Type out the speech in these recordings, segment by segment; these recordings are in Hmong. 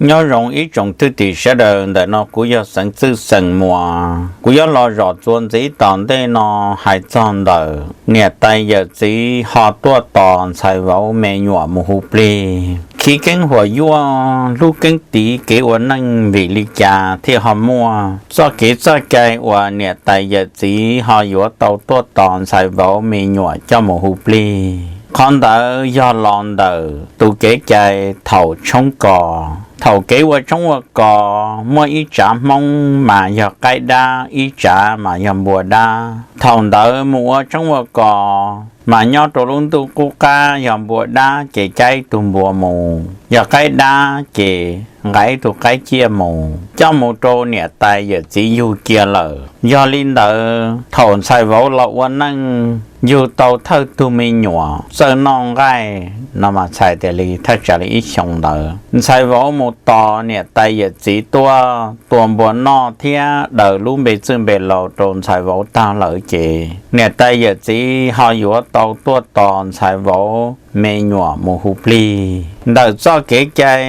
Nyob zoo ib tsoom thwj tim sawv daws, ntawm no kuv yog Xeev Txwj xeem Muas. Kuv yuav los zom txuas ntxiv tom ntej no hais txog ntawm niam tais yawm txiv ho tuaj tos ntxhais vauv me nyuam mus hu plig. Chiv keeb huam yuaj, lub keeb tiv kev ua neej vim li cas thiaj ho muaj txoj kev txoj cai uas niam tais yawm txiv ho yuav tau tuaj tos ntxhais vauv me nyuam coj mus hu plig? Qhov ntawd yog los ntawm tus kev cai thaum tshoob kos. Thaum kev ua tshoob ua kos muaj ib tsav Hmoob mas yog qaib dab, ib tsav mas yog npua dab. Thaum ntawd mus ua tshoob ua kos mas nyob rau lub ntuj qub qab, yog npua dab ces cab ib tug npua mus, yog qaib dab ces nqa ib tug qaib ciaj mus, coj mus rau niam tais yawm txiv yug cia lawm. Yog li ntawd thaum ntxhais vauv los ua neej yug tau thawj tug me nyuam txawj noj nqaij no mas txhais tias li thaj tsam li ib xyoos ntawd, ntxhais vauv mus tos niam tais yawm txiv tuaj tua npua noj thiab daws lub npe txwj npe laus rau ntxhais vauv tag lawm ces niam tais yawm txiv ho yuav tau tuaj tos ntxhais vauv me nyuam mus hu plig. Ntawm txoj kev cai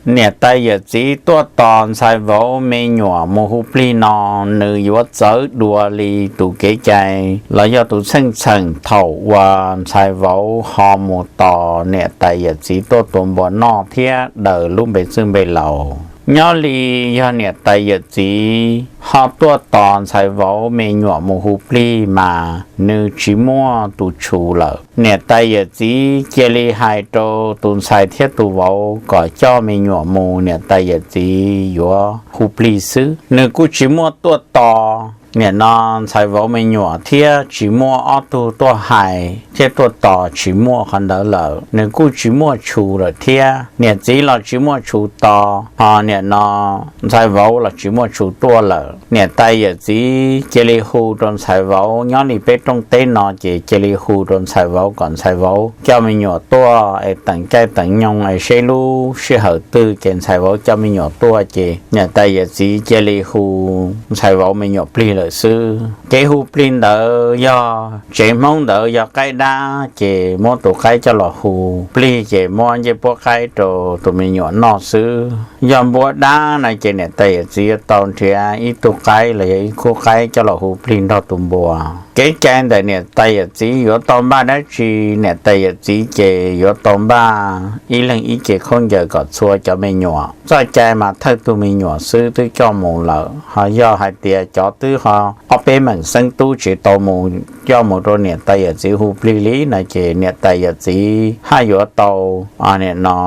niam tais yawm txiv tuaj tos ntxhais vauv me nyuam mus hu plig no, nws yuav txawv dua li tus kev cai los yog tus txheej txheem thaum uas ntxhais vauv ho mus tos niam tais yawm txiv tuaj tua npua noj thiab daws lub npe txwj npe laus. Nyob li yog niam tais yawm txiv ho tuaj tos ntxhais vauv me nyuam mus hu plig mas nws tsis muaj tus tshus lawm. Niam tais yawm txiv cia li hais rau tus ntxhais thiab tus vauv kom coj me nyuam mus, niam tais yawm txiv yuav hu plig xwb. Nws kuj tsis muaj tuaj tos, nim no ntxhais vauv me nyuam thiab tsis muaj ob tug tuaj hais thiab tuaj tos, tsis muaj qhov ntawd lawm. Nws kuj tsis muaj tshus lawm thiab, niam txiv los tsis muaj tshus tos, ho nim no ntxhais vauv los tsis muaj tshus tuaj lawm. Niam tais yawm txiv cia li hu rau ntxhais vauv, nyob li peb rooj teb no ces cia li hu rau ntxhais vauv kom ntxhais vauv coj me nyuam tuaj es teem caij teem nyoog es seb lub sij hawm twg ces ntxhais vauv coj me nyuam tuaj ces niam tais yawm txiv cia li hu ntxhais vauv me nyuam plig lawm xwb. Kev hu plig ntawd yog tsev Hmoob ntawd yog qaib dab ces muab tus qaib coj los hu plig ces muab ncej puab qaib rau tus me nyuam noj xwb. Yog npua dab na ces niam tais yawm txiv yuav tau nrhiav ib tug qaib los yog ib khub qaib coj los hu plig nrog tus npua. Kev cai ntawm niam tais yawm txiv yuav tau npaj dab tsi? Niam tais yawm txiv ces yuav tau npaj ib leeg ib ce khaub ncaws kom txhua cov me nyuam. Txoj cai mas thawj tug me nyuam xwb twb coj mus lawm, ho yog hais tias cov twb ho ob peb meem xeeb tub tsis tau mus coj mus rau niam tais yawm txiv hu plig li no ces niam tais yawm txiv haj yuav tau, nim no,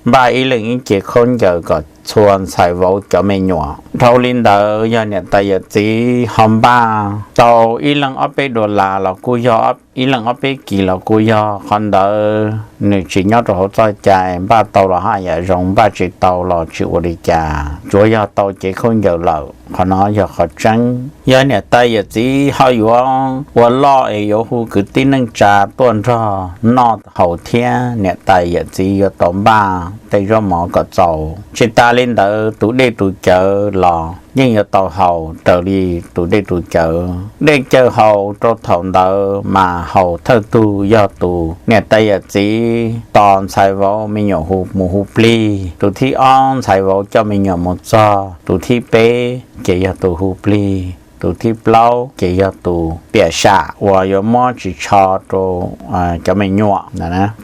npaj ib leeg ib ce khaub ncaws kom txhua ntxhais vauv cov me nyuam. Dhau li ntawd yog niam tais yawm txiv ho npaj tau ib leeg ob peb dollar los kuj yog, ib leeg ob peb kis los kuj yog. Qhov ntawd nws tsis nyob rau hauv txoj cai, npaj tau los haj yam zoo, npaj tsis tau los tsis ua li cas, tsuav yog tau cev khaub ncaws lawm, qhov no yog qhov tseeb. Yog niam tais yawm txiv ho yuav ua loj es yuav hu kwv tij neej tsa tuaj nrog noj haus thiab, niam tais yawm txiv yuav tau npaj tej zaub mov kom txaus. Tsis tas li ntawd tus dej tus cawv los yeej yuav tau haus raws li tus dej tus cawv. Dej cawv haus rau thaum ntawd mas haus thawj tug yog tus niam tais yawm txiv tos ntxhais vauv me nyuam hu mus hu plig, tus thib ob ntxhais vauv coj me nyuam mus txog, tus thib peb ces yog tus hu plig, tus thib plaub ces yog tus piam sam uas yuav muab tsis tsho rau cov me nyuam.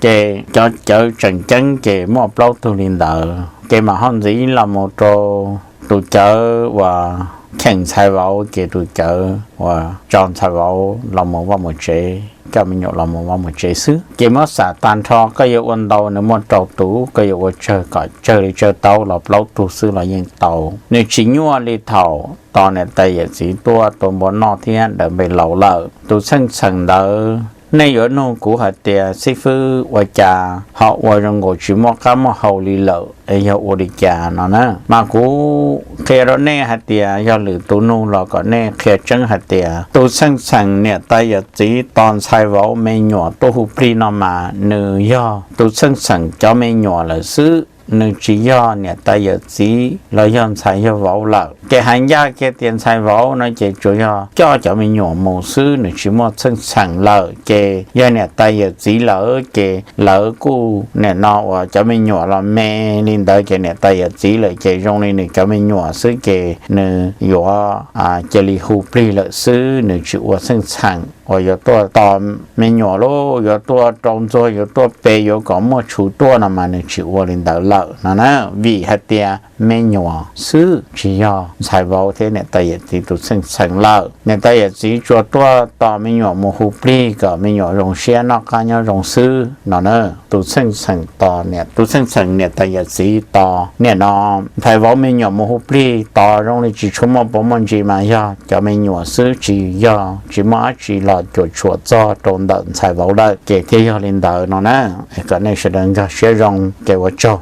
Ces cov cawv tseem ceeb ces muaj plaub tug li ntawd. Ces mam ho ntxiv los mus rau tus cawv uas cheem ntxhais vauv, ces tus cawv uas tso ntxhais vauv los mus vaj mus tsev, coj me nyuam los mus vaj mus tsev xwb. Ces muab xam tag nrho, koj yuav ua ntau nws muaj rau tus, koj yuav ua tsawg kom tsawg li tsawg tau los plaub tug xwb los yeej tau. Nws tsis nyuaj li thaum tos niam tais yawm txiv tuaj tua npua noj thiab daws npe laus lawm. Tus txheej txheem ntawd nej yuav nug kuv hais tias xib fwb ua cas ho ua zoo nkaus tsis muaj qab muaj hau li lawm es yog ua li cas no na, mas kuv qhia rau nej hais tias yog lwm tus nug los kom nej qhia tseeb hais tias tus txheej txheem niam tais yawm txiv tos ntxhais vauv me nyuam tuaj hu plig no mas nws yog tus txheej txheem cov me nyuam lawm xwb. nws tsis yog niam tais yawm txiv los yog ntxhais yog vauv lawm. Ces hais ncaj kiag tias ntxhais vauv no ces tsuas yog coj cov me nyuam mus xwb, nws tsis muaj txheej txheem lawm. Ces yog niam tais yawm txiv lawm ces lawv kuj nim no uas cov me nyuam los me li ntawd ces niam tais yawm txiv lawm ces zoo li nws cov me nyuam xwb ces nws yuav cia li hu plig lawm xwb, nws tsis ua txheej txheem uas yuav tuaj tos me nyuam los yuav tuaj rau ntxuag, yuav tuaj pe, yuav kom muaj tshus tuaj no mas nws tsis ua li ntawd lawm no na. Vim hais tias me nyuam xwb tsis yog ntxhais vauv thiab niam tais yawm txiv tus txheej txheem lawm. Niam tais yawm txiv tsuas tuaj tos me nyuam mus hu plig kom me nyuam zoo siab noj qab nyob zoo xwb no na. Tus txheej txheem tos niam, tus txheej txheem niam tais yawm txiv tos nim no ntxhais vauv me nyuam mus hu plig tos zoo li tsis tshua muaj pov muaj ntsis mas yog cov me nyuam xwb, tsis yog, tsis muaj dab tsi los cuam tshuam txog rau ntawm ntxhais vauv lawm. Ces thiaj yog li ntawd no na. Kom nej sawv daws nkag siab zoo, ces ua tsaug.